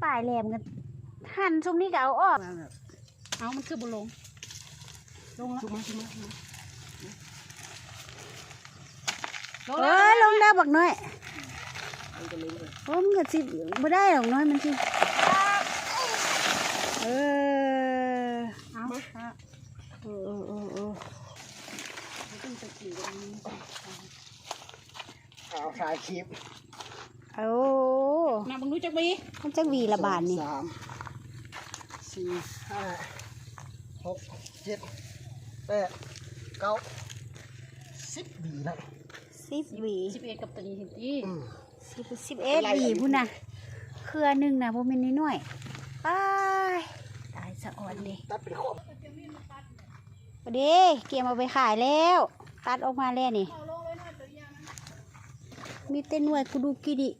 ປາຍແຫຼມກັນ ຫັ້ນຊຸມນີ້ກໍເອົາອອກ. ເອົາ ມັນຄືບໍ່ລົງ? ລົງແລ້ວ ຊຸມມາ ຊຸມມາ ຊຸມມາ ລົງແລ້ວ ເອີ ລົງແລ້ວບັກນ້ອຍ. ມັນຈະລົງເລີຍ ໂອ້ ມັນກໍຊິບໍ່ໄດ້ດອກນ້ອຍ ມັນຊິ ເອີ ເອົາ ມາ ເອີ ເອີ ເອີ ເອີ ມັນຕ້ອງໄປກິນກັນ ເອົາຖ່າຍຄລິບ. ໂອ້ ນັບເບິ່ງດູຈັກຫວີ? ມັນຈັກຫວີລະບາດນີ້? ສອງ ສາມ ສີ່ ຫ້າ ຫົກ ເຈັດ ແປດ ເກົ້າ ສິບຫວີນະ. ສິບຫວີ ສິບເອັດກັບໂຕນີ້ຫັ້ນຕິ? ອືມ ສິບ ສິບເອັດຫວີພຸ້ນນະ. ເຄືອໜຶ່ງນະບໍ່ແມ່ນນ້ອຍໆ. ອ້າຍ ຕາຍສະອອນເດ້. ຕັດເປັນຂອບ ເດ້ ກຽມເອົາໄປຂາຍແລ້ວ ຕັດອອກມາແລ້ວນີ້ ມີແຕ່ໜ່ວຍກຸດຸກິດິ.